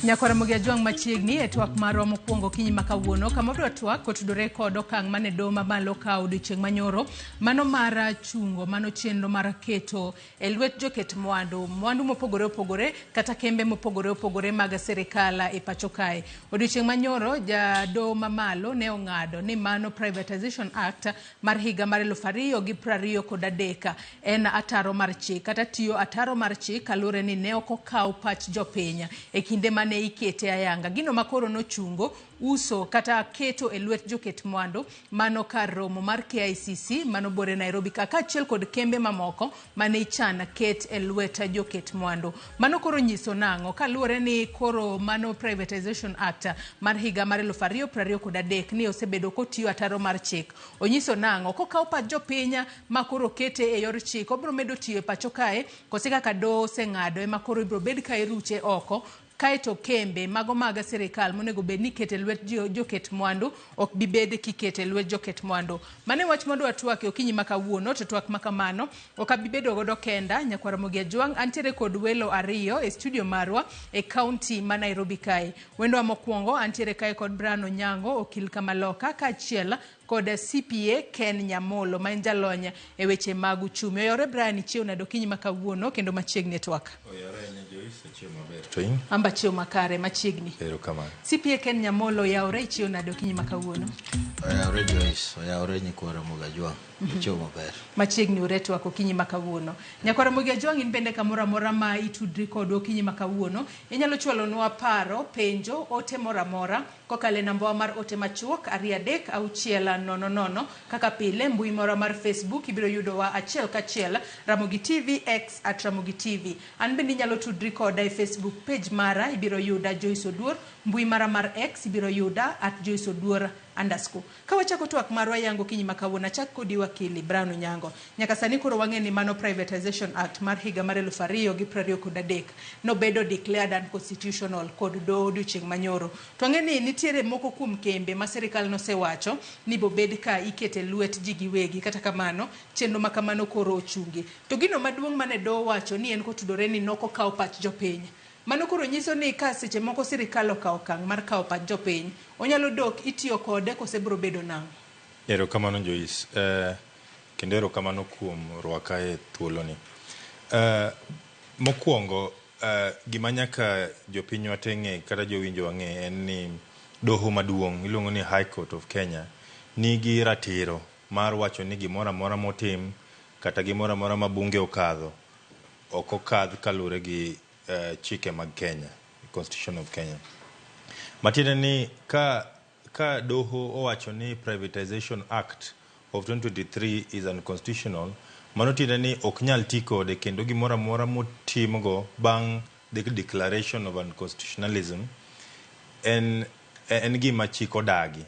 Nyakwara Mogi Ajwang' machiegni e twak marwa mokwongo okinyi ma kawuono kama wadwa twak kotudore kod okang' mane doho mamalo okawo odiochieng' manyoro mano mar chungo mano chenro mar keto e lwet joket mwandu mwandu mopogore opogore kata kembe mopogore opogore mag sirikal e pacho kae. Odiochieng' manyoro jadoho mamalo ne ong'ado ni mano Privatization Act mar higa mar 2023 en ataro mar chik kata tiyo ataro mar chik kaluwore ni ne ok okaw pach jopiny e kinde mane ikete ayanga. Gino ma koro nochungo uso kata keto e lwet joket mwandu mano kar romo mar KICC manobore Nairobi ka kaachiel kod kembe mamoko mane ichan ket e lwet joket mwandu. Mano koro nyiso nang'o? Kaluwore ni koro mano Privatization Act mar higa mar 2023 ni osebedo kotiyo ataro mar chik. Onyiso nang'o? Kokaw pach jopiny ma koro kete e yor chik, obiro medo tiyo e pacho kae kose kaka doho oseng'ado ema koro ibiro bed ka iruche oko kaeto kembe mago mag sirikal monego bed ni ikete lwet joket mwandu ok bi bed kikete lwet joket mwandu. Mano e wach mwadwa twak e okinyi ma kawuono to twak ma kamano ok abi bedo godo kenda nyakwar Ramogi Ajwang' antiere kod welo ariyo e studio marwa e kaunti ma Nairobi kae. Wendwa mokwongo antiere kae kod Brian Onyango okil Kamaloka kaachiel kod CPA Ken Nyamolo ma en jalony e weche mag uchumi. Oyawore Brian, ichiew nade okinyi ma kawuono kendo machiegni e twak? Oyawore ahinya Joyce, achiew maber. To in? Amba achiew makare machiegni. Erokamano. CPA Ken Nyamolo oyawore, ichiew nade okinyi ma kawuono? Oyawore Joyce, oyawore nyikwa Ramogi Ajwang'. Achiew maber. Machiegni ure twak okinyi ma kawuono. Nyakwar Ramogi Ajwang' in bende kamoro amora ma itudri kodwa okinyi ma kawuono, inyalo chwalonwa paro, penjo, ote moro amora Kokalo e nambawa mar ote machuok, 23600, kaka pile, mbui marwa mar Facebook ibiro yudowa achiel kachiel, Ramogi TV, X, at Ramogi TV. An bende inyalo tudri koda e Facebook page mara, ibiro yuda Joyce Oduor, mbui mara mar X ibiro yuda at Joyce Oduor underscore. Ka wachako twak marwa yango okinyi ma kawuono, achak kodi wakili Brian Onyango. Nyaka sani koro wang'e ni mano Privatization Act mar higa mar 2023 nobedo declared unconstitutional kod doho odiochieng' manyoro. To wang'e ni nitiere moko kuom kembe ma sirikal nosewacho ni bobed ka ikete lwet ji giwegi. Kata kamano, chenro ma kamano koro ochungi. To gino maduong' mane doho owacho ni en kotudore ni nokokawo pach jopiny. Mano koro nyiso ni ka seche moko sirikal okawo okang' mar kawo pach jopiny, onyalo dok itiyo kode kose biro bedo nang'o? Erokamano Joyce. Kendo erokamano kuom rwaka e thuoloni. Mokwongo, gima nyaka jopinywa te ng'e kata jowinjowa ng'e en ni doho maduong' iluongo ni High Court of Kenya nigi ratiro mar wacho ni gimoro amora motim kata gimoro amora ma bunge okadho ok okadh kaluwore gi chike mag Kenya, Constitution of Kenya. Matiende ni ka doho owacho ni Privatization Act of 2023 is unconstitutional, mano tiende ni ok nyal ti kode kendo gimoro amora motimgo bang' the declaration of unconstitutionalism en gima chik odagi.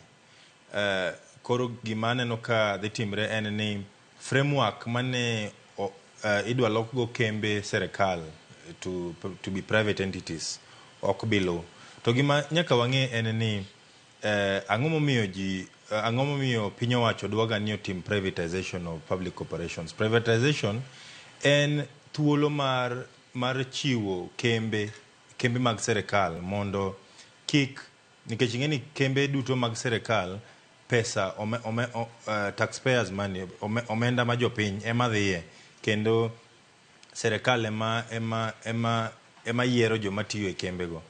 Koro gima aneno ka dhi timre en ni framework mane idwa lokgo kembe serikal to be private entities ok bi luw. To gima nyaka wang'e en ni ang'o momiyo ji ang'o momiyo piny owacho dwaga ni otim privatization of public corporations. Privatization en thuolo mar chiwo kembe mag serikal mondo kik nikech ing'e ni kembe duto mag serikal pesa taxpayers money omenda ma jopiny ema dhiye kendo serikal ema yiero joma tiyo e kembego.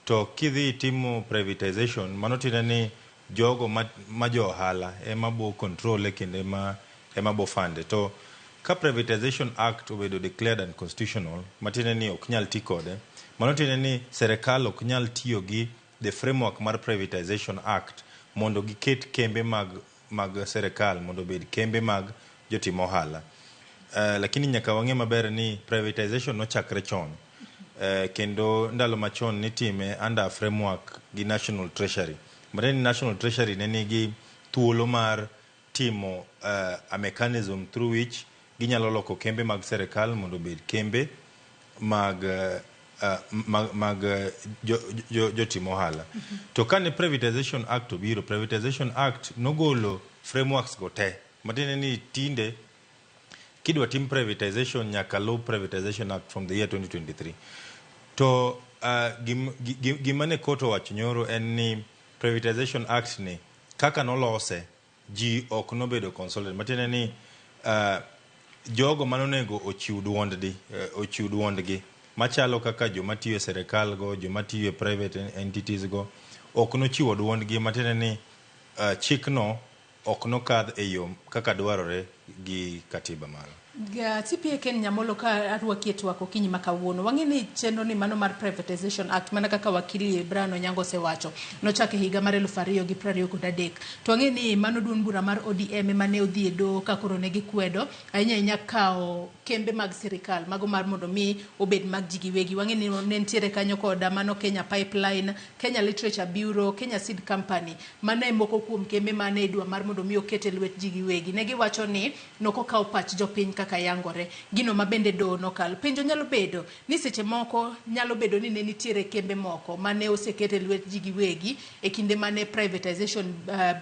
To kidhi timo privatization mano tiende ni jogo ma jo ohala ema bo control kendo ema bo fund. To ka Privatization Act obedo declared unconstitutional, matiende ni ok nyal ti kode, mano tiende ni serikal ok nyal tiyo gi the framework mar Privatization Act mondo giket kembe mag serikal mondo obed kembe mag jotim ohala. Lakini nyaka wang'e maber ni privatization nochakre chon. Kendo ndalo machon nitime under framework gi National Treasury. Matiende ni National Treasury ne nigi thuolo mar timo a mechanism through which ginyalo loko kembe mag serikal mondo obed kembe mag jotim ohala. To kane Privatization Act obiro, Privatization Act nogolo frameworks go te. Matiende ni tinde kidwa tim privatization nyaka luw Privatization Act from the year 2023. To Gima ne court owacho nyoro en ni Privatization Act ni kaka nolose ji ok nobedo consulted. Matiende ni jogo manonego ochiw duondgi, ochiw duondgi machalo kaka joma tiyo e serikal go, joma tiyo e private entities go, ok nochiwo duondgi. Matiende ni chikno ok nokadh e yo kaka dwarore gi katiba malo. CPA Ken Nyamolo, ka arwaki e twak okinyi ma kawuono, wang'e ni chenro ni mano mar Privatization Act, mana kaka wakili Brian Onyango osewacho, nochak e higa mar 2023. To wang'e ni mano duond bura mar ODM ema ne odhi e doho ka koro ne gikwedo ahinya ahinya kawo kembe mag sirikal mago mar mondo mi obed mag ji giwegi. Wang'e ni ne nitiere kanyo koda mano Kenya Pipeline, Kenya Literature Bureau, Kenya Seed Company. Mano e moko kuom kembe mane idwa mar mondo mi oket e lwet ji giwegi. Ne giwacho ni nokokaw pach jopiny kaka yangore. Gino ma bende doho nokal. Penjo nyalo bedo ni seche moko nyalo bedo ni ne nitiere kembe moko mane oseket e lwet ji giwegi e kinde mane privatization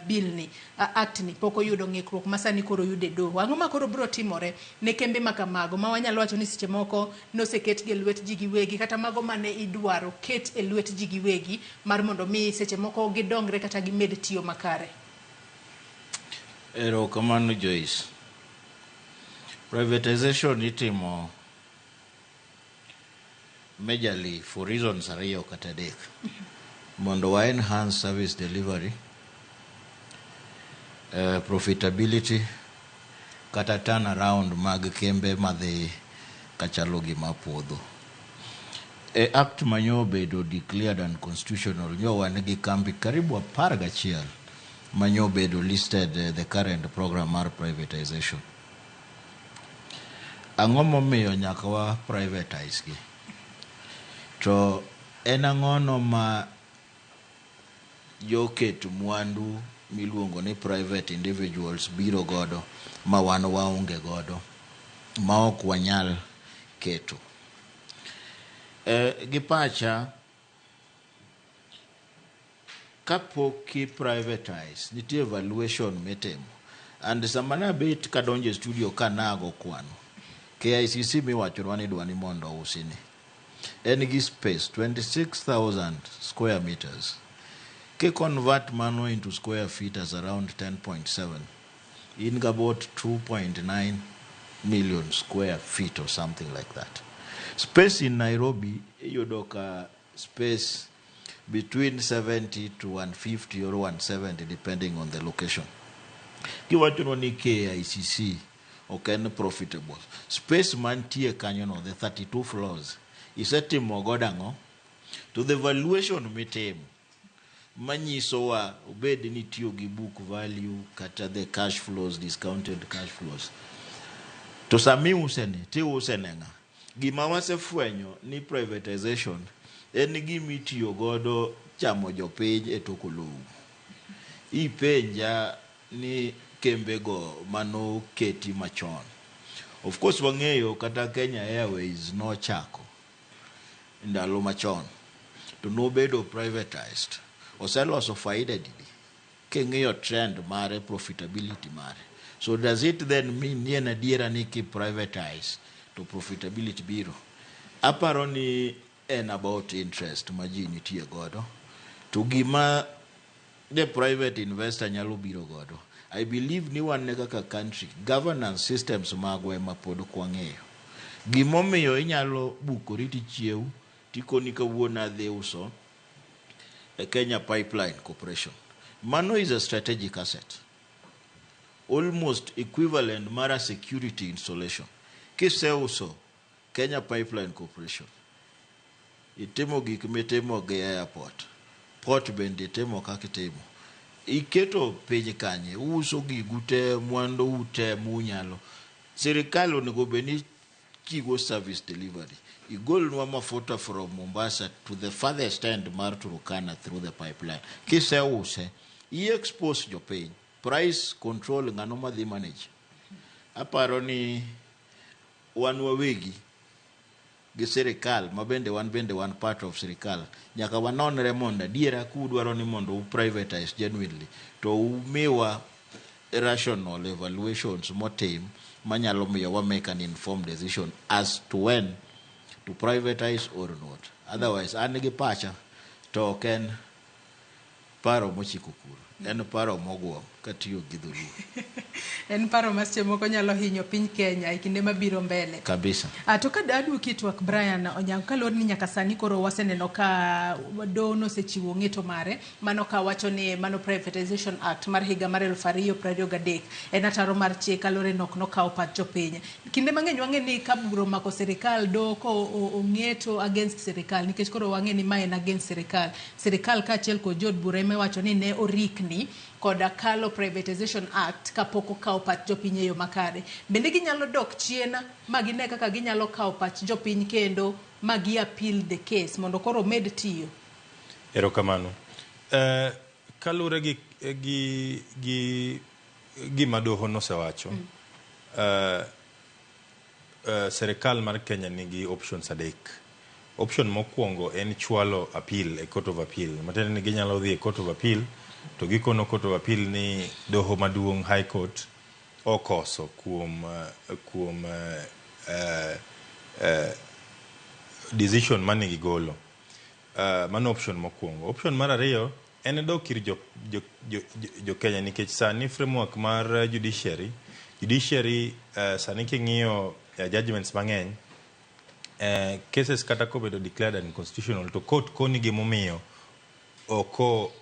bill ni act ni pok oyudo ng'ikruok ma sani koro oyudo e doho. Ang'o ma koro biro timore ne kembe ma kamago ma wanyalo wacho ni seche moko noseketgi e lwet ji giwegi, kata mago mane idwaro ket e lwet ji giwegi mar mondo mi seche moko gidongre kata gimed tiyo makare? Erokamano, Joyce. Privatization itimo majorly for reasons ariyo kata adek. Mondo wa enhance service delivery, profitability, kata turnaround mag kembe madhi kachalo gima podho. E act manyo obedo declared unconstitutional, nyo wan gi kambi karibu 11 manyo obedo listed the current program mar privatization. Ang'o momiyo nyaka wa privatize gi? To en ang'ono ma joket mwandu miluongo ni private individuals biro godo ma wan waonge godo ma ok wanyal keto? Gi pacha, kapok i privatize, nitie evaluation mitimo. And sama nabet kadonjo e studio ka nago kwano, KICC miwachonwa ni dwa ni mondo ousi ni en gi space 26,000 square meters. Ki convert mano into square feet as around 10.7, in about 2.9 million square feet or something like that. Space in Nairobi, iyudo ka space between 70 to 150 or 170, depending on the location. Kiwachonwa ni KICC ok en profitable, space mantie kanyo no, the 32 floors, isetimo godo ang'o? To the valuation mitimo manyisowa, obed ni itiyo gi book value kata the cash flows, discounted cash flows, to sami use ni tiuse ne ng'a? Gima wasefwenyo ni privatization en gima itiyo godo chamo jopiny e tok olou. Ipenja ni kembego manoketi machon, of course wang'eyo kata Kenya Airways nochako ndalo machon to nobedo privatized, oseloso faida didi king'iyo trend mare, profitability mare? So does it then mean ni en adiera ni ki privatize to profitability biro? Aparo ni en about interest ma ji nitie godo to gima the private investor nyalo biro godo. I believe ni wan ne kaka country, governance systems magwa ema pod ok wang'eyo. Gimomiyo inyalo bukori tichiew tikoni kawuono adhi uso e Kenya Pipeline Corporation. Mano is a strategic asset, almost equivalent mar a security installation. Kiseuso Kenya Pipeline Corporation, itimo gik mitimo gi airport, port bende itimo kaka itimo, iketo piny kanye, uso gigu te, mwandu te munyalo. Sirikal onego bed ni chiwo service delivery. Igolnwa mafuta from Mombasa to the farthest end mar Turkana through the pipeline. Kiseuse, i expose jopiny. Price control ng'ano madhi manage? Aparo ni wan wawegi gi sirikal ma bende wan bende wan part of sirikal, nyaka wanonre mondo adiera kudwaro ni mondo u privatize genuinely to umiwa rational evaluations motim manyalo miyo wa make an informed decision as to when. to privatize or not. Otherwise, an gi pacha to ok en paro mochiko kuro, en paro mogwom katiyo gi dholuo. En paro ma seche moko nyalo hinyo piny Kenya e kinde mabiro mbele. Kabisa. To ka aduoki e twak Brian Onyango, kaluwore ni nyaka sani koro waseneno ka doho nosechiwo ng'eto mare, mano ka wacho ni mano Privatization Act mar higa mar 2023 en ataro mar chik kaluwore ni ok nokawo pach jopiny. Kinde mang'eny wang'e ni ka bura omako sirikal, doho ko ong'eto against sirikal, nikech koro wang'e ni ma en against sirikal. Sirikal kaachiel kod jood bura ema iwacho ni ne orikni koda kalo Privatization Act kapok okawo pach jopiny e yo makare. Bende ginyalo dok chien ma gine kaka ginyalo kawo pach jopiny kendo ma gi appeal the case mondo koro omed tiyo? Erokamano. Kaluwore gi gima doho nosewacho, serikal mar Kenya nigi options adek. Option mokwongo en chwalo appeal e Court of Appeal. Matiende ni ginyalo dhi e Court of Appeal to gikono Court of Appeal ni doho maduong' High Court okoso kuom decision mane gigolo. Mano option mokwongo. Option mar ariyo en dok ir jo Kenya nikech sani framework mar judiciary sani king'iyo judgments mang'eny, cases kata kobedo declared unconstitutional to court koni gimomiyo oko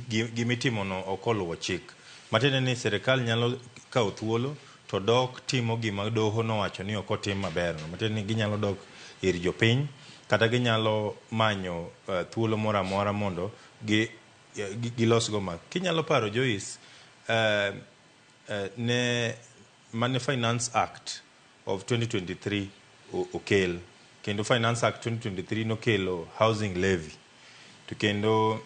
gimitimono ok oluwo chik. Matiende ni sirikal nyalo kawo thuolo to dok timo gima doho nowacho ni ok otim maber. Matiende ni ginyalo dok ir jopiny kata ginyalo manyo thuolo moro amora mondo gilosgo ma. Kinyalo paro Joyce, ne mane Finance Act of 2023 okel kendo Finance Act 2023 nokelo housing levy to kendo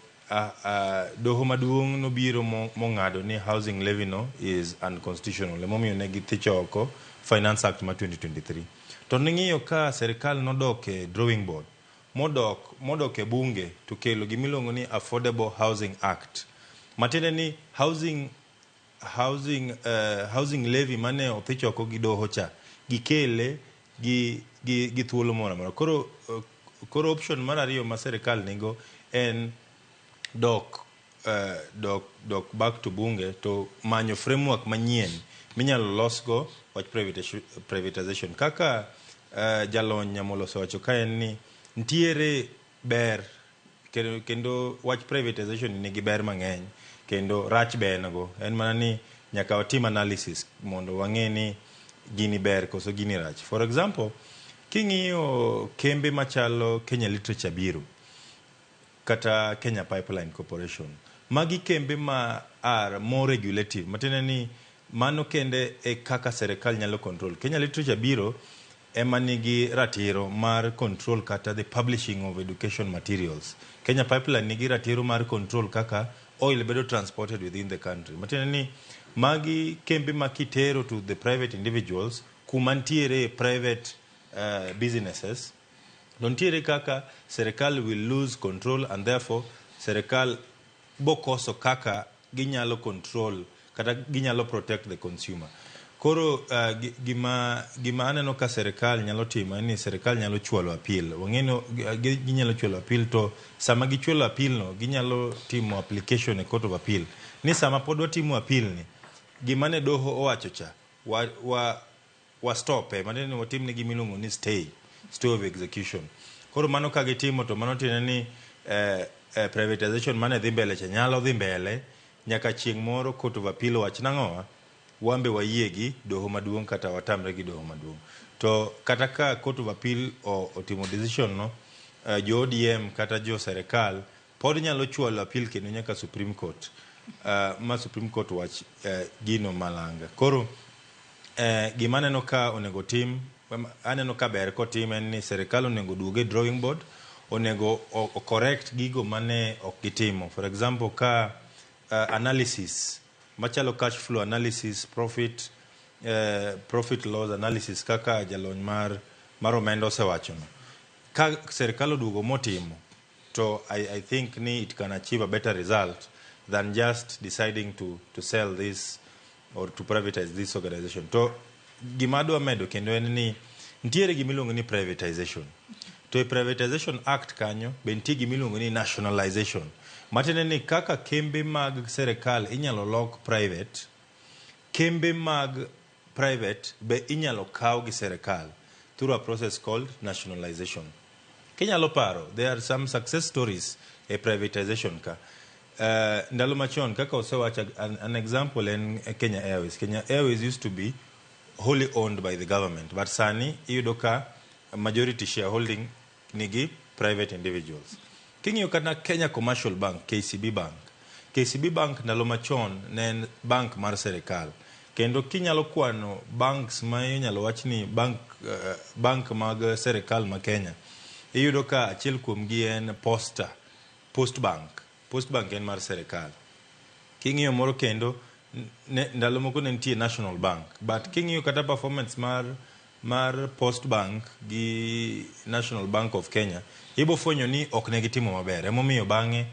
doho maduong' nobiro mong'ado ni housing levy no is unconstitutional, emomiyo ne githicho oko Finance Act ma 2023. To ning'iyo ka serikal nodok e drawing board modok e bunge to kelo gimiluongo ni Affordable Housing Act, matiende ni housing levy mane othich oko gi doho cha gikele gi thuolo moro amora. Koro option mar ariyo ma serikal nigo en dok back to bunge to manyo framework manyien minyalo losgo wach privatization kaka jalony Nyamolo osewacho ka en ni nitiere ber kendo wach privatization nigi ber mang'eny kendo rach be en go. En mana ni nyaka watim analysis mondo wang'e ni gini ber koso gini rach. For example, king'iyo kembe machalo Kenya Literature Bureau kata Kenya Pipeline Corporation, magi kembe ma are more regulative, matiende ni mano kende e kaka serikal nyalo control. Kenya Literature Bureau ema nigi ratiro mar control kata the publishing of education materials. Kenya Pipeline nigi ratiro mar control kaka oil bedo transported within the country. Matiende ni magi kembe ma kitero to the private individuals kuma ntiere private businesses to ntiere kaka serikal will lose control and therefore serikal bokoso kaka ginyalo control kata ginyalo protect the consumer. Koro gima aneno ka serikal nyalo timo en ni serikal nyalo chwalo appeal. Wang'eno ginyalo chwalo appeal to sama gichwalo appeal no ginyalo timo application e Court of Appeal ni sama pod watimo appeal ni gima ne doho owacho cha wa stop e matiende ni watim ne gima iluongo ni stay of execution. Koro mano ka gitimo to mano tiende ni privatization mane dhi mbele cha nyalo dhi mbele nyaka chieng' moro Court of Appeal wach nang'owa wambe wayie gi doho maduong' kata watamre gi doho maduong'. To kata ka Court of Appeal otimo decision no, jo ODM kata jo serikal pod nyalo chwalo appeal kendo nyaka Supreme Court, ma Supreme Court wach gino malanga. Koro gima aneno ka onego tim, aneno ka ber kotim en ni serikal onego oduog e drawing board, onego o correct gigo mane ok gitimo. For example, ka analysis machalo cash flow analysis, profit loss analysis kaka jalony mar omenda osewachono. Ka serikal oduogo motimo, to I think ni it can achieve a better result than just deciding to sell this or to privatize this organization. To gima adwa medo kendo en ni Nitiere gima iluongo ni privatization. To e Privatization Act kanyo be nitie gima iluongo ni nationalization. Matiende ni kaka kembe mag serikal inyalo lok private, kembe mag private be inyalo kaw gi serikal through a process called nationalization. Kinyalo paro, there are some success stories e privatization ka. Ndalo machon kaka osewach an example en Kenya Airways. Kenya Airways used to be wholly owned by the government, but sani iyudo ka majority shareholding nigi private individuals. King'iyo kata Kenya Commercial Bank, KCB Bank. KCB Bank ndalo machon ne en bank mar serikal. Kendo kinyalo kwano banks ma inyalo wach ni bank mag serikal ma Kenya, iyudo ka achiel kuomgi en Posta, Post Bank. Post Bank en mar serikal. King'iyo moro kendo, ndalo moko ne nitie National Bank. But king'iyo kata performance mar Post Bank gi National Bank of Kenya, ibo fwenyo ni ok ne gitimo maber. Emomiyo bang'e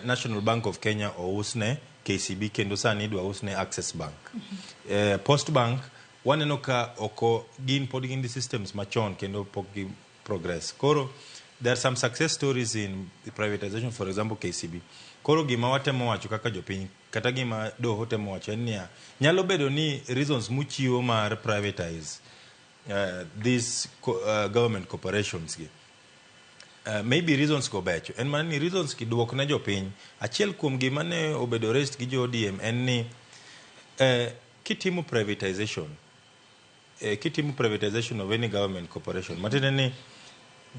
National Bank of Kenya ousne KCB kendo sani idwa usne Access Bank. Post Bank waneno ka oko gin pod gin gi systems machon kendo pok gi progress. Koro there are some success stories in the privatization, for example KCB. Koro gima watemo wacho kaka jopiny kata gima doho temo wacho en niya, nyalo bedo ni reasons muchiwo mar privatize these government corporations gi, maybe reasons go becho, en mana ni reasons gi duok ne jopiny. Achiel kuom gima ne obedo raised gi jo ODM en ni kitimo privatization of any government corporation, matiende ni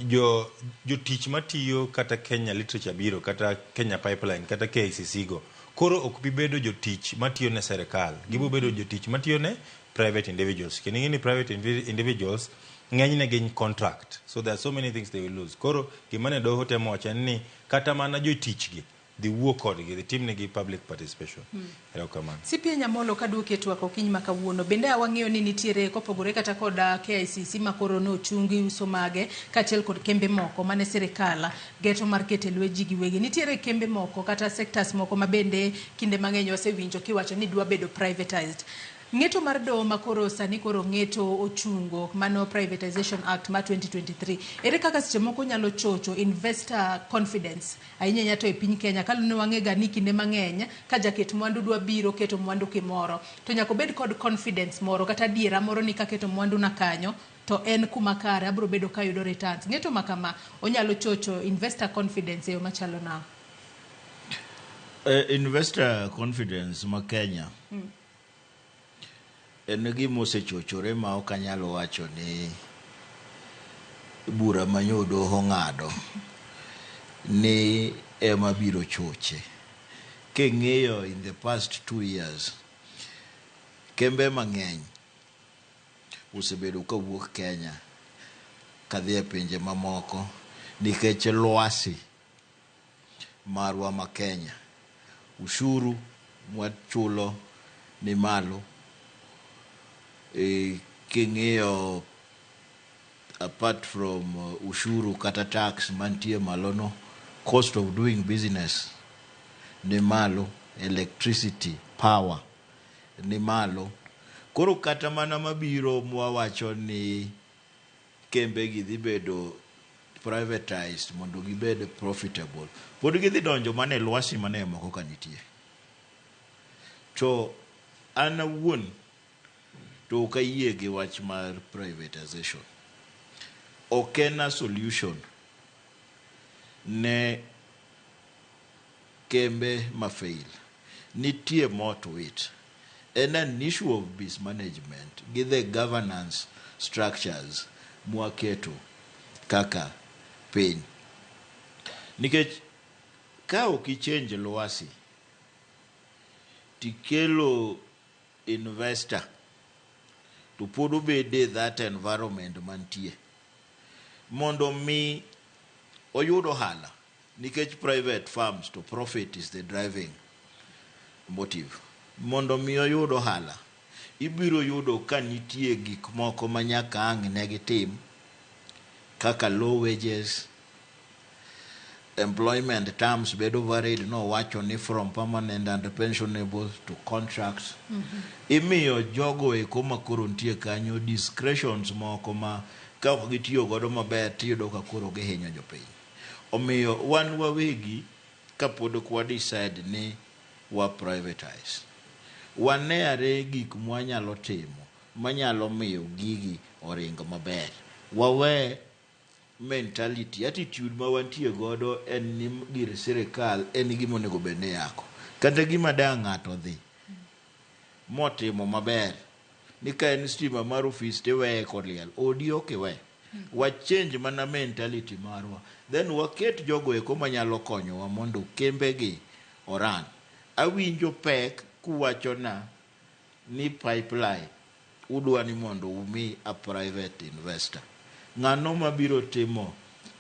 jo jotich matiyo kata Kenya Literature Bureau kata Kenya Pipeline kata KICC go koro ok bi bedo jotich matiyo ne serikal, gibo bedo jotich matiyo ne private individuals. Kendo ing'e ni private individuals ng'enyne gin contract, so there are so many things they will lose. Koro gima ne doho temo wacho en ni kata mana jotich gi dhi wuo kodgi, dhi timnegi public participation. Erokamano. CPA Nyamolo, kaduoki e twak okinyi ma kawuono, bende wang'eyo ni nitiere kopogore kata kod KICC ma koro nochungi uso mage kaachiel kod kembe moko mane sirikal geto mar keto e lwet ji giwegi. Nitiere kembe moko kata sectors moko ma bende kinde mang'eny wasewinjo kiwacho ni dwa bedo privatized. Ng'eto mar doho ma koro sani koro ng'eto ochungo mano Privatization Act ma 2023. Ere kaka seche moko nyalo chocho investor confidence ahinya ahinya to e piny Kenya, kaluwore wang'e ga ni kinde mang'eny ka jaket mwandu dwa biro keto mwandu kimoro to nyaka obed kod confidence moro kata adiera moro ni kaketo mwandu na kanyo to en kuma kare abiro bedo kayudo returns. Ng'eto ma kama onyalo chocho investor confidence e yo machalo nade? Investor confidence ma Kenya en gima osechochore ma ok anyal wacho ni bura ma nyo doho ng'ado ni ema biro choche. King'iyo in the past 2 years, kembe mang'eny osebedo kawuok Kenya kadhi e pinje mamoko nikech lwasi marwa ma Kenya. Ushuru mwachulo ni malo. King'iyo apart from ushuru kata tax mantie malo no, cost of doing business ni malo, electricity, power ni malo. Koro kata mana mabiro mwawacho ni kembe gi dhi bedo privatized mondo gibed profitable, pod gidhi donjo mana e lwasi mana e moko ka nitie. To an awuon to ok ayie gi wach mar privatization. Ok en a solution ne kembe ma fail. Nitie more to it. En an issue of mismanagement gi the governance structures mwaketo kaka piny. Nikech ka ok i-change lwasi tikelo investor to pod obede that environment mantie mondo mi oyud ohala, nikech private firms to profit is the driving motive. Mondo mi oyud ohala, ibiro yudo ka nitie gik moko ma nyaka ang' ne gitim kaka low wages. Employment terms bedo varied, nowacho ni from permanent and pensionable to contracts. Imiyo jogo eko makoro nitie kanyo discretions moko ma ka ok gitiyo godo maber tiyudo ka koro gihinyo jopiny. Omiyo wan wawegi kapod ok wa decide ni wa privatize, wane are gik mwanyalo timo manyalo miyo gigi oring maber. Wawe mentality, attitude ma wantie godo en ni gir sirikal en gima onego bed ni yako. Kata gima dang' ng'ato dhi motimo maber ni ka en stima mar ofis tiweye koliel, odi ok iwe. Wa change mana mentality marwa, then waket jogo eko manyalo konyowa mondo kembegi oran. Awinjo pek kuwachona ni pipeline udwa ni mondo umi a private investor. Ng'ano mabiro timo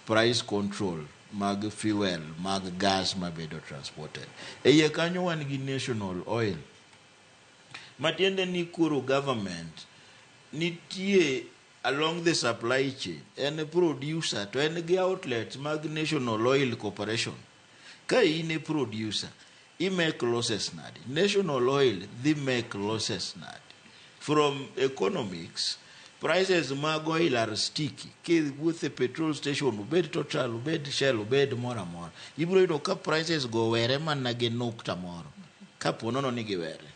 price control mag fuel, mag gas mabedo transported? E iye kanyo wan gi National Oil. Matiende ni koro government nitie along the supply chain, en producer to en gi outlets mag National Oil Corporation. Ka in e producer, i make losses nade? National Oil dhi make losses nade? From economics, prices mag oil are sticky. Kiwuotho e petrol station, obed Total, obed Shell, obed moro amora, ibiro yudo ka prices go owere mana gi nukta moro. Kapo nono ni giwere.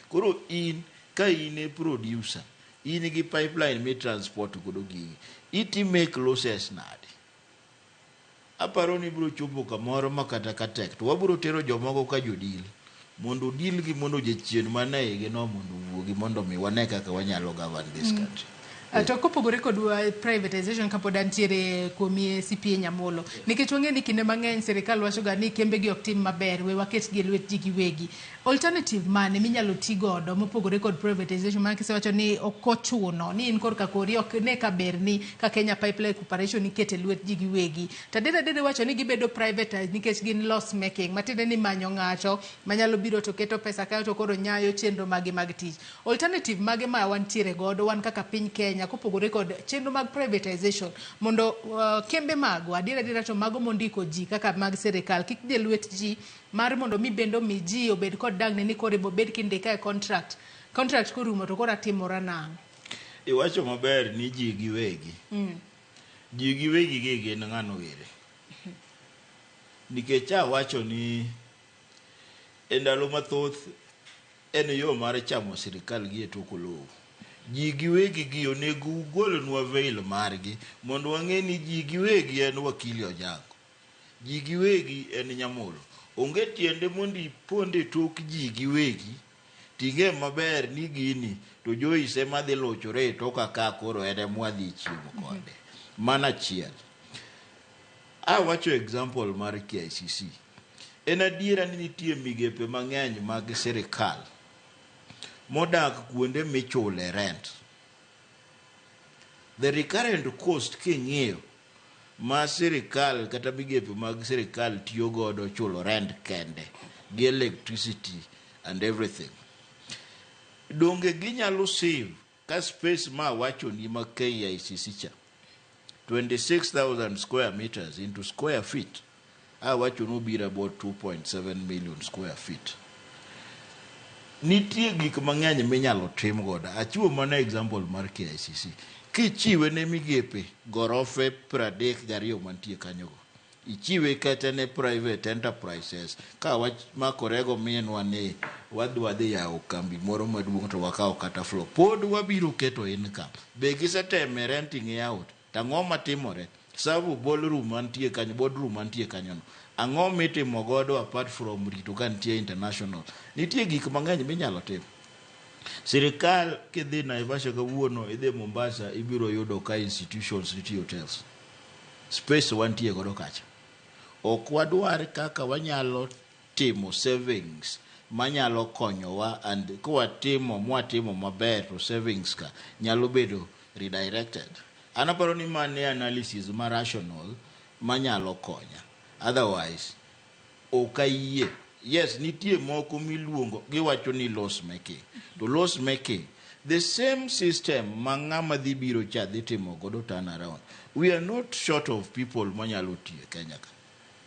Koro in, ka in e producer, in gi pipeline mi transport godo gigi, iti make losses nade? Aparo ni ibiro chopo kamoro ma kata ka tek to wabiro tero jomoko ka jodil mondo odil gi mondo jachien man e igi no mondo owuogi mondo mi wane kaka wanyalo govern this country. To kopogore kod privatization, kapod antiere kuomi CPA Nyamolo, nikech wang'e ni kinde mang'eny sirikal wacho ga ni kembe gi ok tim maber, we waket gi e lwet ji giwegi. Alternative mane minyalo ti godo mopogore kod privatization ma kisewacho ni ok ochuno ni in korka kori ok ne ka ber ni ka Kenya Pipeline Corporation ikete lwet ji giwegi? To adier adier iwacho ni gibedo privatized nikech gin loss making, matiende ni manyo ng'ato manyalo biro to keto pesa kae to koro nyayo chenro magi mag tich. Alternative mage ma wantiere godo wan kaka piny Kenya kopogore kod chenro mag privatization mondo kembe magwa adier adiera to mago mondiko ji kaka mag sirikal kik dhi e lwet ji mar mondo mi bende omi ji obed kod dang'ni ni koro ibobed kindika e contract, contract korumo to koro atimora nang'o? Iwacho maber ni ji giwegi. Ji giwegi gi gin ng'ano giri? Nikech awacho ni e ndalo mathoth en yo mar chamo sirikal gi e tok oloo. Ji giwegi gi onego ugolnwa veil margi mondo wang'e ni ji giwegi en Wakili Onyango. Ji giwegi en Nyamolo. Onge tiende mondo ipond e tok ji giwegi ting'e maber ni gini to Joyce ema dhi luchore e toka ka koro en ema wadhi chiemo kode. Mano achiel. Awacho example mar KICC. En adiera ni nitie migepe mang'eny mag sirikal modak kuonde michule rent. The recurrent cost king'iyo ma sirikal kata migepe mag sirikal tiyo godo chulo rent kende gi electricity and everything. Donge ginyalo save ka space ma awachoni ma KICC cha 26,000 square meters into square feet, awacho ni obiro about 2.7 million square feet. Nitie gik mang'eny minyalo tim godo. Achiwo mana example mar KICC. Kichiwe ne migepe gorofe 32 mantie kanyogo, ichiwe kata ne private enterprises ka wach makorego minwa ni wadwa dhi yawo kambi moro maduong' to wakawo kata floor, pod wabiro keto income. Be giseteme renting out? To ang'o matimore? Savo ballroom mantie kanyo, boardroom mantie kanyono, ang'o mitimo godo apart from rito ka nitie international? Nitie gik mang'eny minyalo tim. Sirikal kidhi Naivasha kawuono, idhi Mombasa, ibiro yudo ka institutions nitie, hotels. Space wantie godo kacha. Ok wadwar kaka wanyalo timo savings manyalo konyowa and kwatimo mwatimo maber to savings ka nyalo bedo redirected. An aparo ni mano e analysis ma rational manyalo konya. Otherwise, ok ayie. Yes, nitie moko miluongo giwacho ni loss making. To loss making, the same system ma ng'ama dhi biro cha dhi timo godo turn around. We are not short of people manyalo tiyo e Kenya ka.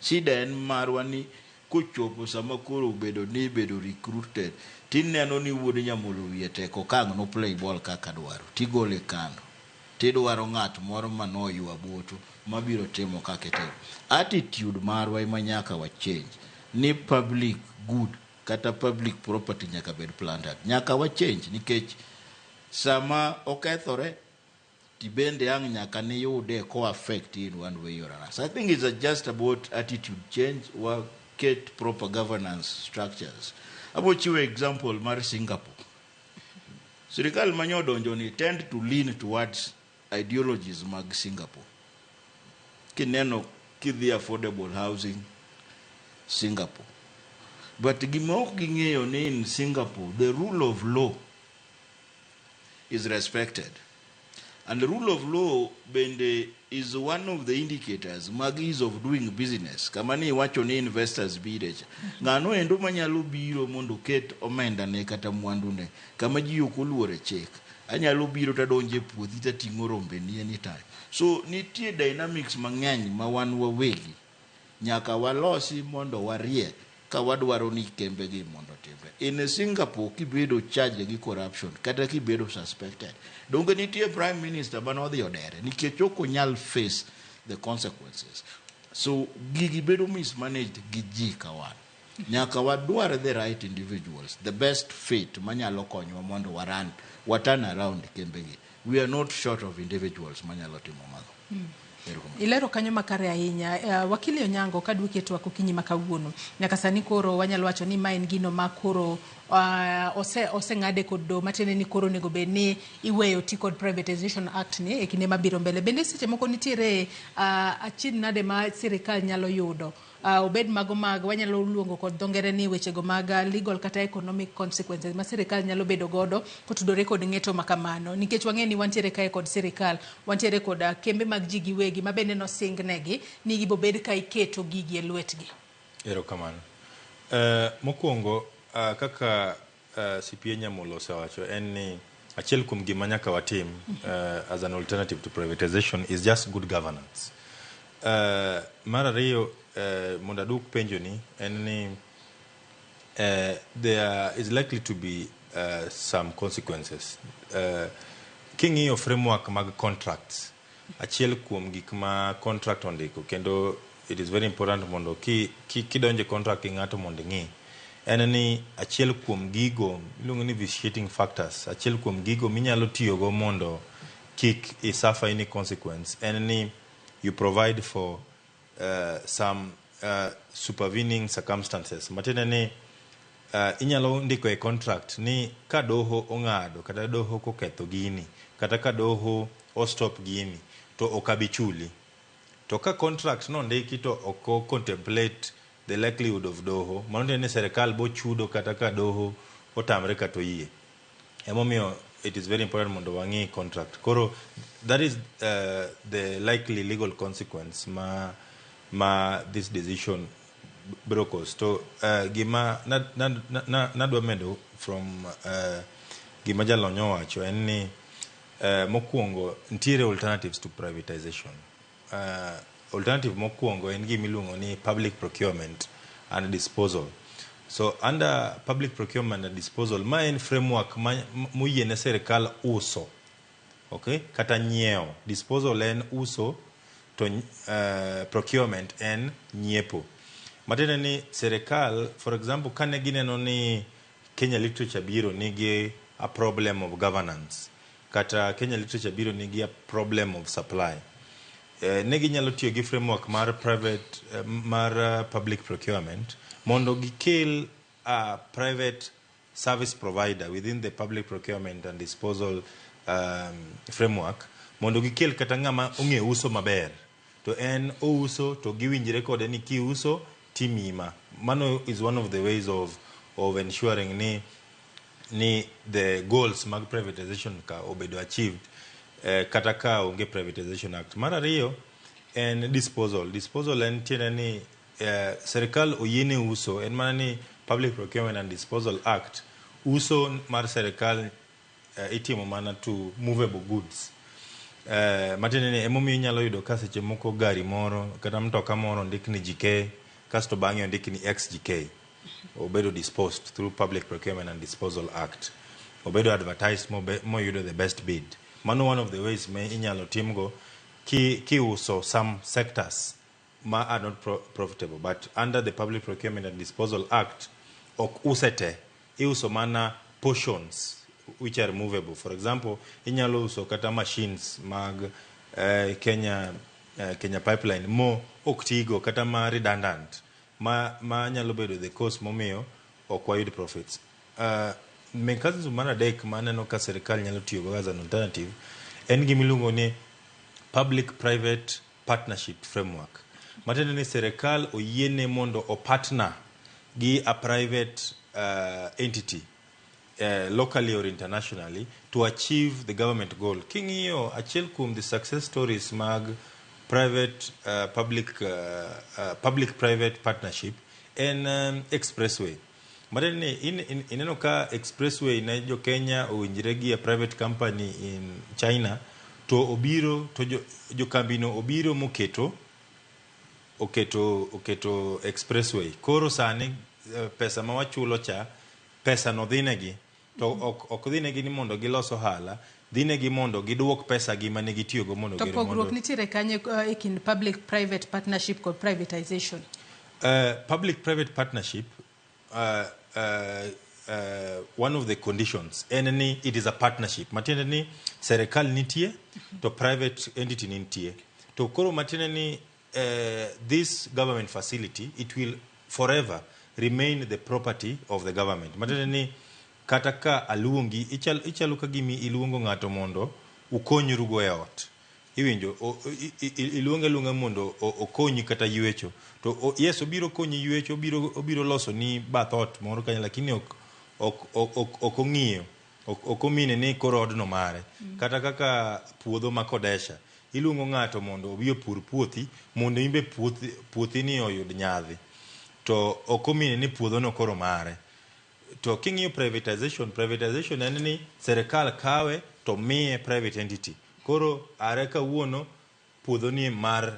Shida en marwa ni kochopo sama koro obedo ni ibedo recruited, tineno ni wuod Nyamolo wiye tek, ok ang' no play ball kaka dwaro, tigole kando. Tidwaro ng'at moro manoywa boto mabiro timo kaka itimo. Attitude marwa ema nyaka wa change ni public good kata public property nyaka bed plundered. Nyaka wa change nikech sama okethore tibende ang' nyaka niyude ko affect in one way or another. So I think it's just about attitude change, wa ket proper governance structures. Abo chiwo example mar Singapore. Sirikal manyodonjo ni tend to lean towards ideologies mag Singapore. Kineno kidhi affordable housing, Singapore. But gima ok ging'eyo ni in Singapore, the rule of law is respected. And the rule of law bende is one of the indicators mag ease of doing business. Kama ni iwacho ni investors bire cha. Ng'ano endo manyalo biro mondo oket omenda ne kata mwandu ne kama ji ok oluoro chik. Anyalo biro tadonjo e puothi tating'o rombeni anytime. So nitie dynamics mang'eny ma wan wawegi nyaka walosi mondo warie ka wadwaro ni kembe gi mondo otimre. In Singapore kibedo charged gi corruption kata kibedo suspected, donge nitie prime minister manodhi odere nikech ok onyal face the consequences. So gigi bedo mismanaged gi ji ka wan. Nyaka wadwar the right individuals, the best fit manyalo konyowa mondo waran, wa turn around kembe gi. We are not short of individuals manyalo timo mago. Erokamano. Ilero kanyo makare ahinya. Wakili Onyango, kaduoki e twak okinyi ma kawuono. Nyaka sani koro wanyalo wacho ni ma en gino ma koro oseng'ade kod doho, matiende ni koro onego bed ni iweyo ti kod Privatization Act ni e kinde mabiro mbele. Bende seche moko nitiere achiedh nade ma sirikal nyalo yudo, obed mago mag wanyalo luongo kod dho ngere ni wechego mag legal kata economic consequences ma sirikal nyalo bedo godo kotudore kod ng'eto ma kamano, nikech wang'e ni wantiere kae kod sirikal, wantiere kod kembe mag ji giwegi ma bende nosing negi ni gibobed ka iketo gigi e lwetgi. Erokamano. Mokwongo, kaka CPA Nyamolo osewacho en ni achiel kuom gima nyaka watim as an alternative to privatization is just good governance. Mar ariyo, mondo aduok penjo ni en ni there is likely to be some consequences. King'iyo framework mag contracts, achiel kuom gik ma contract ondiko kendo it is very important mondo kidonjo e contract gi ng'ato mondo ing'i en ni achiel kuom gigo iluongo ni vitiating factors, achiel kuom gigo minyalo tiyogo mondo kik i suffer any consequence en ni you provide for some supervening circumstances, matiende ni inyalo ndiko e contract ni ka doho ong'ado kata doho koketho gini kata ka doho ostop gini to ok abi chuli. To ka contract nondiki to ok o contemplate the likelihood of doho, mano tiende ni sirikal bo chudo kata ka doho otamre kata oyie. Emomiyo it is very important mondo wang'i contract. Koro that is the likely legal consequence ma this decision biro cause. To gima nadwa medo from gima jalony owacho en ni mokwongo nitiere alternatives to privatization. Alternative mokwongo en gima iluongo ni public procurement and disposal. So under public procurement and disposal, ma en framework ma moyiene sirikal uso, okay, kata nyiewo. Disposal en uso to procurement en nyiepo. Matiende ni sirikal, for example, kane gineno ni Kenya Literature Bureau nigi a problem of governance kata Kenya Literature Bureau nigi a problem of supply, ne ginyalo tiyo gi framework mar private mar public procurement mondo gikel a private service provider within the public procurement and disposal framework mondo gikel kata ng'ama ong'e uso maber to en ouso to giwinjre kode ni kiuso timima. Mano is one of the ways of ensuring ni the goals mag privatization ka obedo achieved kata ka onge Privatization Act. Mar ariyo en disposal. Disposal en tiende ni sirikal oyiene uso, en mana ni Public Procurement and Disposal Act, uso mar sirikal itimo mana to movable goods. Matiende ni emomiyo inyalo yudo ka seche moko gari moro kata mtoka moro ondik ni GK kasto bang'e ondik ni XGK. Obedo disposed through Public Procurement and Disposal Act. Obedo advertised moyudo the best bid. Mano one of the ways ma inyalo timgo kiuso some sectors ma are not profitable. But under the Public Procurement and Disposal Act, ok use te. Iuso mana portions which are movable. For example, inyalo uso kata machines mag Kenya Pipeline mo ok tigo kata ma redundant ma nyalo bedo the cause momiyo ok wayud profits. Mechanism mar adek ma aneno ka sirikal nyalo tiyogo as an alternative en gima iluongo ni public private partnership framework. Matiende ni sirikal oyiene mondo o partner gi a private entity locally or internationally to achieve the government goal. King'iyo achiel kuom the success stories mag private public public private partnership en expressway. Matiende ni ineno ka expressway ne jo Kenya owinjre gi a private company in China to obiro to jo kambino obiro moketo oketo expressway. Koro sani pesa ma wachulo cha, pesa no dhi negi to ok dhi negi ni mondo gilos ohala, dhi negi mondo giduok pesa gi mane gitiyogo mondo To pogruok nitiere kanye e kind public private partnership kod privatization? Public private partnership, one of the conditions en ni it is a partnership, matiende ni serikal nitie to private entity nitie. To koro matiende ni this government facility, it will forever remain the property of the government. Matiende ni kata ka aluongi, ichalo ka gimi iluongo ng'ato mondo ukonyrugo e ot. Iwinjo, iluonge aluonga mondo okonyi kata ywecho. To yes, obiro konyi ywecho, obiro loso ni bath ot moro kanyo, lakini ok ong'iyo, ok omine ni koro odno mare. Kata kaka puodho ma Kodesha, iluongo ng'ato mondo obi opur puothi, mondo imbe puothi ni oyud nyadhi. To ok omine ni puodho no koro mare. To king'iyo privatization, privatization en ni serikal kawe to miye private entity. Koro are kawuono puodho ni mar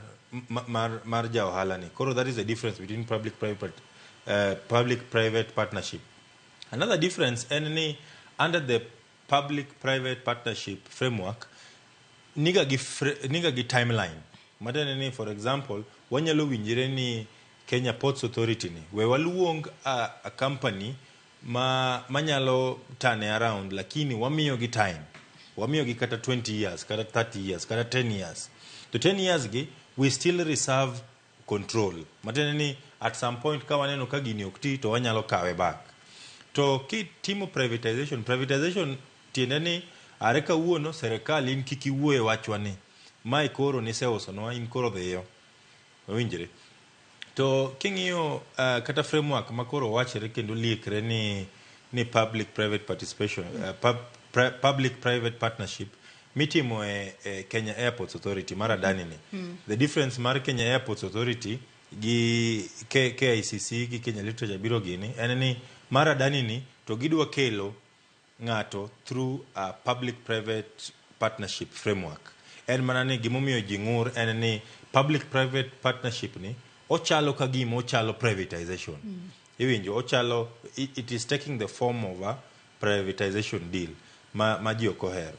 ja ohala ni. Koro that is the difference between public private partnership. Another difference en ni under the public private partnership framework niga gi timeline. Matiende ni, for example, wanyalo winjre ni Kenya Ports Authority ni we waluong a company ma manyalo turn around, lakini wamiyo gi time, wamiyo gi kata 20 years, kata 30 years, kata 10 years. To 10 years gi we still reserve control. Matiende ni at some point ka waneno ka gini ok ti to wanyalo kawe back. To kitimo privatization, privatization tiende ni are kawuono serikal in kik iwuo e wachwa ni mae koro niseusonwa, in koro dhiyo. Owinjre. To king'iyo kata framework ma koro wachre kendo liekre ni public private participation, public private partnership mitimo e Kenya Airports Authority mar Adani ni. The difference mar Kenya Airports Authority gi KICC gi Kenya Literature biro gini en ni mar Adani ni to gidwa kelo ng'ato through a public private partnership framework. En mana ni gimomiyo ji ng'ur en ni public private partnership ni ochalo ka gima ochalo privatization. Iwinjo, ochalo it is taking the form of a privatization deal ma ji ok ohero.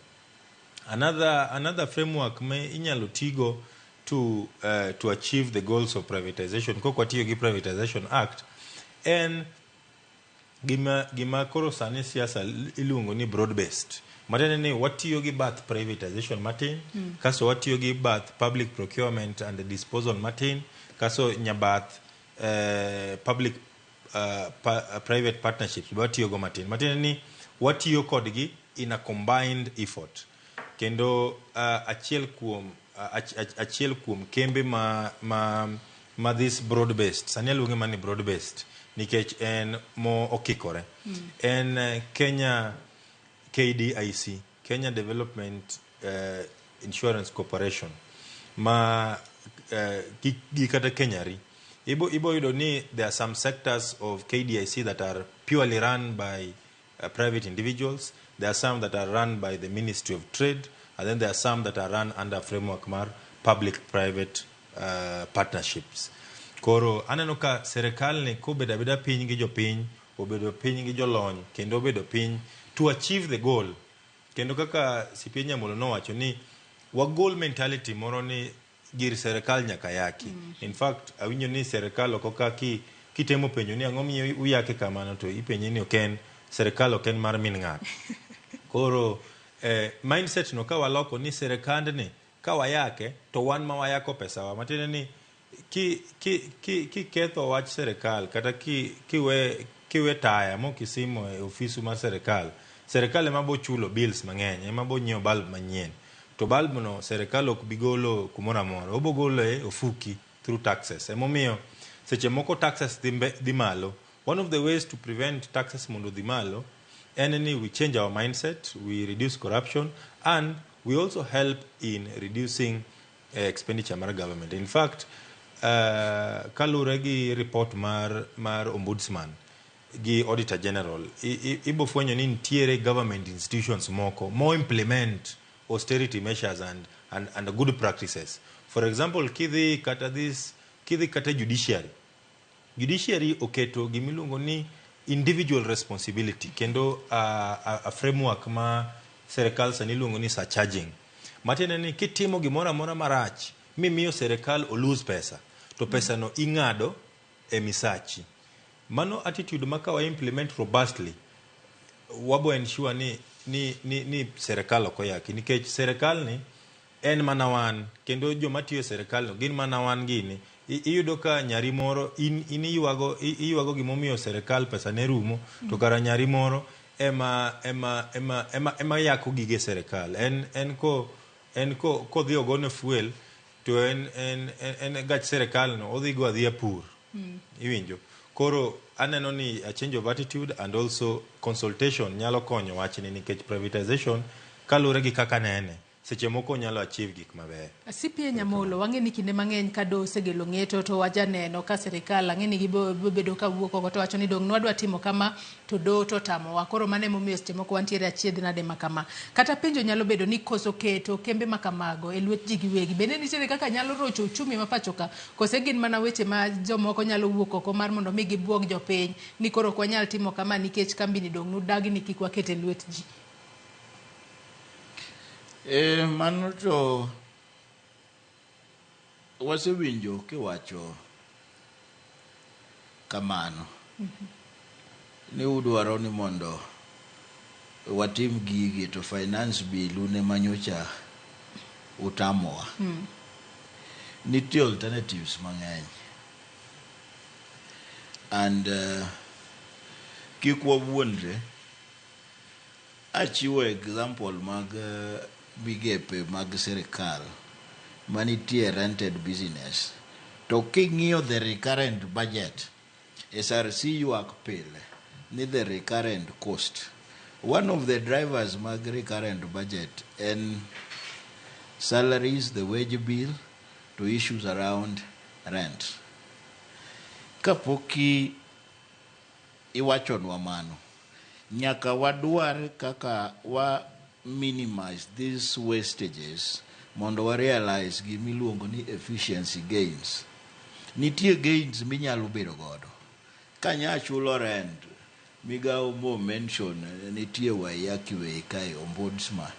Another framework ma inyalo tigo to achieve the goals of privatization kok watiyo gi Privatization Act en gima koro sani siasa iluongo ni broad based. Matiende ni watiyo gi bath privatization matin, kasto watiyo gi bath public procurement and disposal matin, kasto nyabath public private partnerships be watiyo go matin. Matiende ni watiyo kodgi in a combined effort. Kendo achiel kuom kembe ma this broad based, sani aluonge mana ni broad based nikech en mo okikore. En Kenya KDIC, Kenya Development Insurance Corporation, ma gi kata Kenya Re. Ibo yudo ni there are some sectors of KDIC that are purely run by private individuals. There are some that are run by the Ministry of Trade, And then there are some that are run under framework mar public private partnerships. Koro aneno ka serikal ni kobedo abeda piny gi jopiny, obedo piny gi jolony, kendo obedo piny to achieve the goal. Kendo kaka CPA Nyamolo nowacho ni wagol mentality moro ni gir serikal nyaka yaki. In fact, awinjo ni serikal oko ka ki kitemo penjo ni ang'o miyo uyake kamano, to ipenje ni ok en serikal, ok en mar min ng'ato. Koro mindset no ka waloko ni serikandni ka wayake to wan ma wayako pesawa, matiende ni ki ki ki kiketho wach serikal kata ki kiwe kiwe taya mokisimo e ofisu mar serikal, serikal ema bo chulo bills mang'eny, ema bo nyiewo bulb manyien, to bulb no serikal ok bi golo kumoro amora, obo golo e ofuki through taxes. Emomiyo seche moko taxes dhi malo. One of the ways to prevent taxes mondo dhi malo en ni we change our mindset, we reduce corruption, and we also help in reducing expenditure mar government. In fact, kaluwore gi report mar ombudsman gi auditor general, ibo fwenyo ni nitiere government institutions moko mo implement austerity measures and good practices. For example, kidhi kata this kidhi kata judiciary, judiciary oketo gimiluongo ni individual responsibility, kendo a framework ma serikal sani iluongo ni surcharging, matiende ni kitimo gimoro amora marach mimiyo serikal olose pesa, to pesa no ing'ado e misachi. Mano attitude ma ka wa implement robustly, wabo ensure ni serikal ok oyaki, nikech serikal ni en mana wan, kendo joma tiyo e serikal no gin mana wan. Gini iyudo ka nyari moro in iywago gimomiyo serikal pesa ne rumo, to kara nyari moro ema yako gige serikal. En kodhi ogone fuel to en gach serikal no odhi go adhiya pur. Iwinjo? Koro aneno ni a change of attitude and also consultation nyalo konyo wachni, nikech privatization, kaluwore gi kaka nene, seche moko nyalo achieve gik mabeyo. CPA Nyamolo, wang'e ni kinde mang'eny ka doho osegelo ng'eto to wajaneno ka sirikal ang'e ni gibo bedo ka wuok oko to wacho ni dong' nwadwa timo kama to doho to otamowa. Koro mano emomiyo seche moko wantiere achiedh nade ma kama. Kata penjo nyalo bedo ni koso keto kembe ma kamago e lwet ji giwegi bende nitiere kaka nyalo rocho uchumi ma pacho ka, kose gin mana weche ma jomoko nyalo wuok oko mar mondo mi gibuog jopiny ni koro ok wanyal timo kama nikech kambi ni dong' nudagi ni kik waket e lwet ji? E, mano to wasewinjo kiwacho kamano ni udwaro ni mondo watim gigi, to finance bill une manyocha utamowa. Nitie alternatives mang'eny and kik wawuondre. Achiwo example mag migepe mag sirikal manitie rented business, to king'iyo the recurrent budget, SRC ywak pile ni the recurrent cost. One of the drivers mag recurrent budget en salaries, the wage bill, to issues around rent. Kapok iwachonwa mano, nyaka wadwar kaka wa minimize these wastages mondo wa realize gimiluongo ni efficiency gains. Nitie gains minyalo bedo godo kanya chulo rent. Migawo mo mention nitie Waiyaki Way kae, ombudsman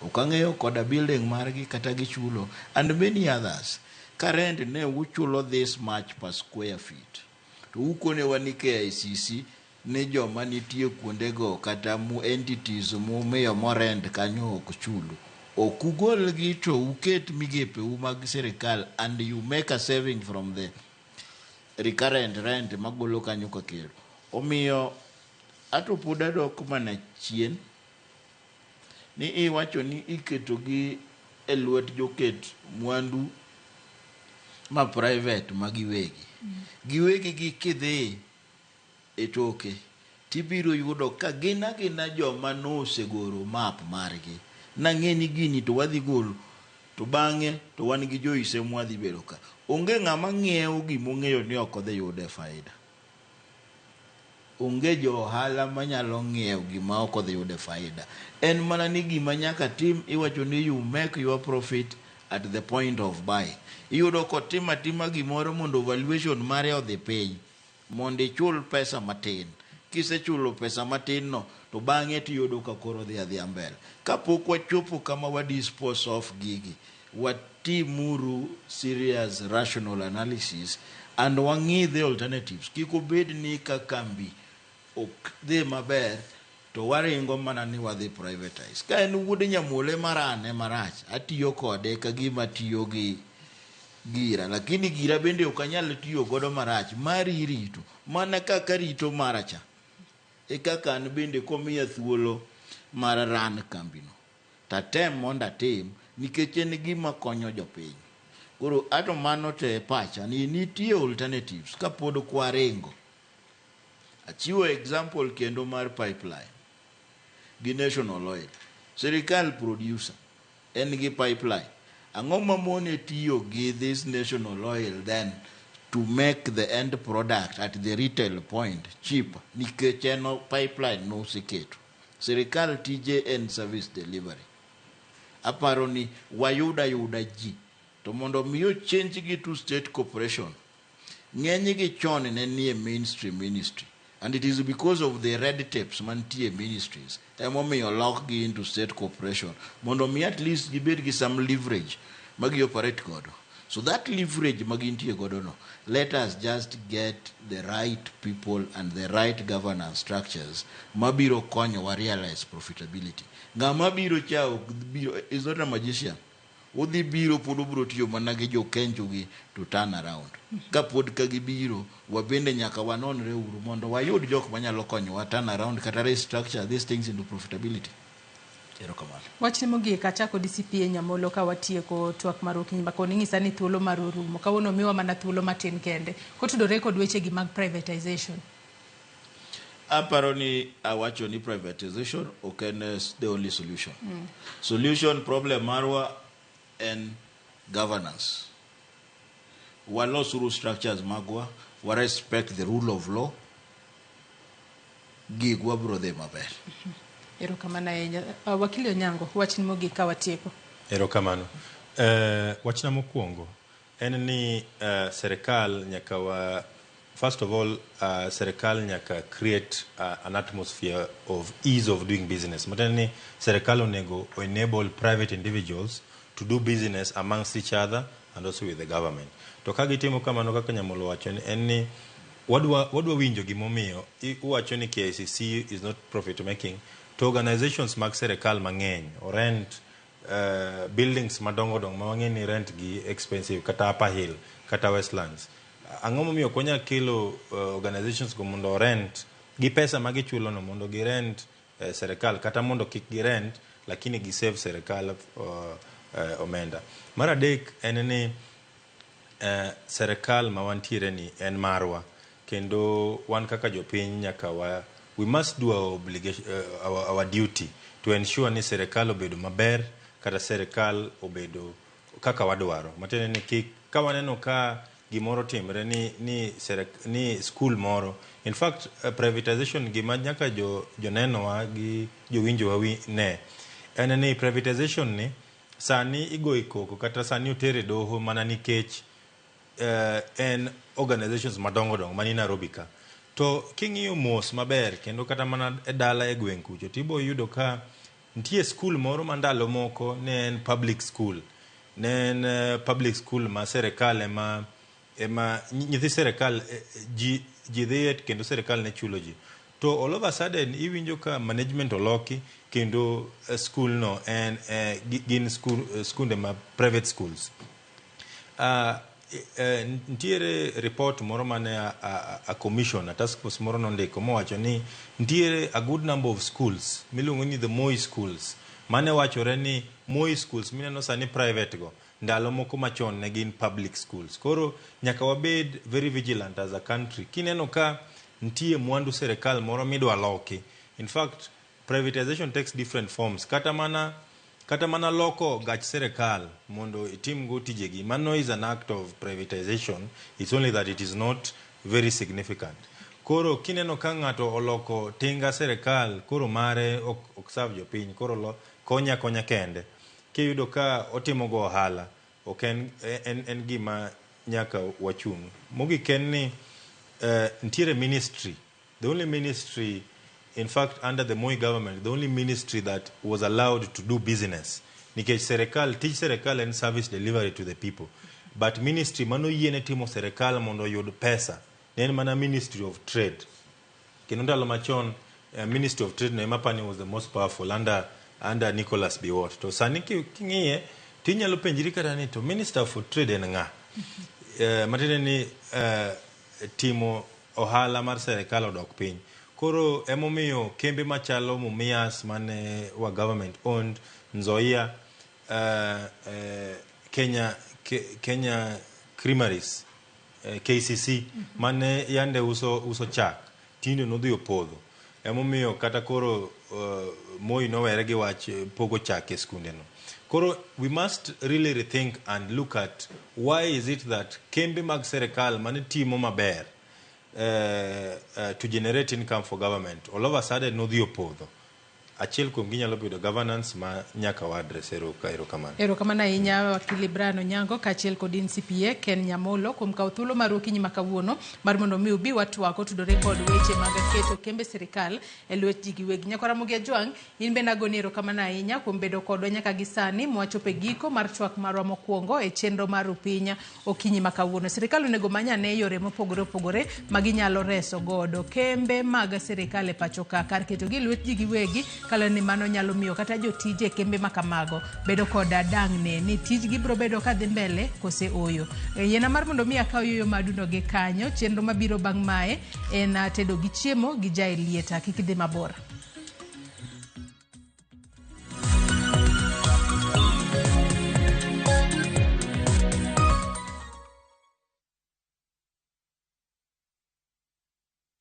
ok ang'eyo koda building margi kata gichulo and many others. Ka rent ne uchulo this much per square feet, to ukonewa ni KICC ni joma nitie kuondego kata mu entities mumiyo mo rent kanyo ok chulu, ok ugolgi to uket migepeu mag sirikal and you make a saving from the recurrent rent magolo kanyo kakelo. Omiyo ato pod adok mana chien ni iwacho ni iketogi e lwet joket mwandu ma private ma giwegi giwegi gi. Kidhi e toke tibiro yudo ka gin agina joma nosegoro map margi nang'e ni gini to wadhi golo, to bang'e to wan gi joise mwadhi bedo ka onge ng'ama ng'iewo gimong'eyo ni ok odhi yude faida. Onge jo ohala manyalo ng'iewo gima ok odhi yude faida. En mana ni gima nyaka tim iwacho ni you make your profit at the point of buying. Iyudo kotim atima gimoro mondo valuation mare odhi piny mondo ichul pesa matin. Kisechulo pesa matin no to bang'e tiyudo ka koro dhi adhiya mbele. Kapok wachopo kama wa dispose of gigi, watimuru serious rational analysis and wang'i the alternatives. Kik obed ni ka kambi ok dhi maber to waringo mana ni wadhi privatize. Ka en wuod nyamule marane marach, atiyo kode ka gima atiyo gi gira, lakini gira bende ok anyal tiyo godo marach. Mari irito mana kaka rito mara cha e kaka an bende komiya thuolo mar run kambino tatem mondo atim nikech en gima konyo jopiny. Koro ato mano te pacha ni nitie alternatives kapod ok waringo. Achiwo example kendo mar pipeline gi National Oil. Sirikal producer en gi pipeline. Ang'o mamone tiyo gi this National Oil then to make the end product at the retail point cheaper nikech en pipeline noseketo. Sirikal tije en service delivery. Aparo ni wayuda yuda ji to mondo mi change gi to state corporation ng'eny gi chon ne nie mainstream ministry and it is because of the red tapes mantie ministries emomiyo lokgi into state corporation mondo mi at least gibed gi some leverage ma gi operate godo. So that leverage ma gintie godo no, let us just get the right people and the right governance structures mabiro konyowa realize profitability. Ng'ama biro cha ok biro, is not a magician. Odhi biro pod obiro tiyo mana gi jokencho gi to turn around. Kapod ka gibiro, wabende nyaka wanonre uru mondo wayud jok manyalo konyowa turn around kata restructure these things into profitability. Erokamano. Wachni mogik achako DCP e Nyamolo ka watieko twak mar okinyi makoni ing'isa ni thuolo mar orumo. Kawuono miwa mana thuolo matin kende. Kotudore kod wechegi mag privatization. Aparo ni awacho ni privatization ok en the only solution. Solution problem marwa en governance. Walosuru structures magwa, wa respect the rule of law, gigwa biro dhi maber. Erokamano ahinya. Wakili Onyango, wachni mogik ka watieko. Erokamano. Wachna mokwongo en ni serikal nyaka wa first of all serikal nyaka create an atmosphere of ease of doing business. Matiende ni serikal onego enable private individuals to do business amongst each other and also with the government. To ka gitimo kamano kaka Nyamolo wacho ni en ni wadwa winjo gimomiyo uwacho ni KICC is not profit making to organizations mag serikal mang'eny rent buildings madongo dongo ma wang'e ni rent gi expensive kata Upper Hill kata Westlands. Ang'o momiyo ok wanyal kelo organizations go mondo rent gi pesa ma gichulo no mondo gi rent serikal kata mondo kik gi rent lakini gi save serikal omenda. Mar adek en ni serikal ma wantiere ni en marwa kendo wan kaka jopiny nyaka wa we must do our obligation, our duty to ensure ni serikal obedo maber kata serikal obedo kaka wadwaro. Matiende ni kik ka waneno ka gimoro timre ni skul moro, in fact privatization gima nyaka jo jonenowa gi jowinjowa ne en ni privatization ni sani igoyo koko kata sani otere doho mana nikech en organizations madongo dongo mani Nairobi ka. To king'iyo mos maber kendo kata mana e dala e gweng' kucho tibo yudo ka nitie skul moro ma ndalo moko ne en public school. Ne en public school ma serikal ema nyithi serikal ji dhiye kendo serikal ne chulo ji. To all of a sudden iwinjo ka management oloki kendo skul no en gin skunde ma private schools. Nitiere report moro mane a commission, a task force moro nondiko mowacho ni nitiere a good number of schools miluongo ni the Moi schools mane wachore ni Moi schools mineno sani private go ndalo moko machon ne gin public schools. Koro nyaka wabed very vigilant as a country. Kineno ka nitie mwandu serikal moro midwa loki. In fact, privatization takes different forms. Kata mana loko gach serikal mondo itimgo tijegi, mano is an act of privatization. It's only that it is not very significant. Koro kineno ka ng'ato oloko tinga serikal koro mare ok serve jopiny, koro konya konya kende. Kiyudo ka otimo go ohala, ok en gima nyaka wachung'. Mogik en ni nitiere ministry. The only ministry, in fact, under the Moi government, the only ministry that was allowed to do business. Nikech serikal, tij serikal en service delivery to the people. But ministry mano yiene timo serikal mondo oyud pesa, ne en mana Ministry of Trade. Kendo ndalo machon, Ministry of Trade no ema apani was the most powerful under Nicholas Biwott. To sani king'iye, tinyalo penjri kata ni to Minister for Trade en ng'a? Matiende ni timo ohala mar serikal odok piny. Koro emomiyo kembe machalo Mumias mane wa government owned, Nzoia, Kenya Creameries, KCC, mane yande uso chak, tinde nodhi opodho. Emomiyo kata koro Moi nowere gi wach pogo chak e skunde no. Koro we must really rethink and look at why is it that kembe mag serikal mane timo maber to generate income for government all of a sudden nodhi opodho. Achiel kuom gi nyalo bedo governance ma nyaka wa address. Erokamano. Erokamano ahinya Wakili Brian Onyango kaachiel kod NCPA Ken Nyamolo kuom kawo thuolo mar okinyi ma kawuono mar mondo mi ubi watwak otudore kod weche mag keto kembe sirikal e lwet ji giwegi. Nyakwa Ramogi Ajwang', in bende agoni erokamano ahinya kuom bedo kodwa nyaka gi sani mwachopo e giko mar twak marwa mokwongo e chenro mar Upiny okinyi ma kawuono. Sirikal onego many ane yore mopogore opogore ma ginyalo reso godo kembe mag sirikal e pacho ka kar ketogi e lwet ji giwegi, kaluwore ni mano nyalo miyo kata jotije e kembe ma kamago bedo koda dang'ne ni tijgi biro bedo kadhi mbele kose oyo. Yiena mar mondo mi akaw yueyo madundo gi kanyo, chenro mabiro bang' mae en tedo gi chiemo gi ja Elieta. Kik idhi mabor.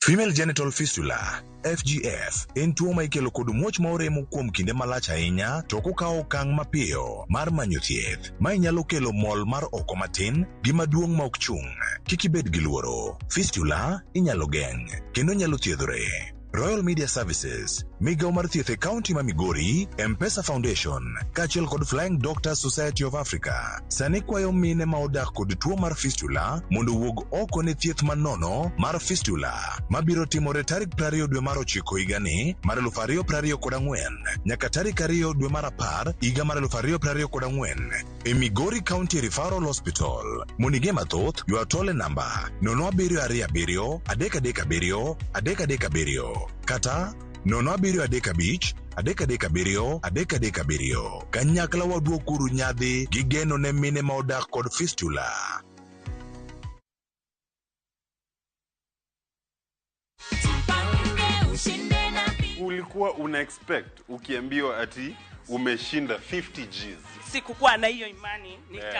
Female genital fistula, FGF, en tuo ma ikelo kod muoch ma oremo kuom kinde malach ahinya to ok okawo okang' mapiyo mar manyo thieth. Mae nyalo kelo mol mar oko matin gi maduong' ma ok chung'. Kik ibed gi luoro. Fistula inyalo geng' kendo nyalo thiedhore. Royal Media Services, migawo mar thieth e kaunti ma Migori, M-Pesa Foundation, kaachiel kod Flying Doctors Society of Africa, sani kwayo mine ma odak kod tuo mar fistula mondo owuog oko ne thieth manono mar fistula mabiro timore tarik 20 dwe mar 9 higani mar 2024 nyaka tarik 2 dwe mar 10 higa mar 2024 e Migori County Referral Hospital. Mondo ing'e mathoth, ywa tol e namba 0727 337 337 kata 0735 337 337. Kanyakla waduokuru nyadhi gi geno ne mine ma odak kod fistula. Ulikuwa una expect ukiambiwa ati umeshinda 50 Gs? Sikukuwa na hiyo imani nika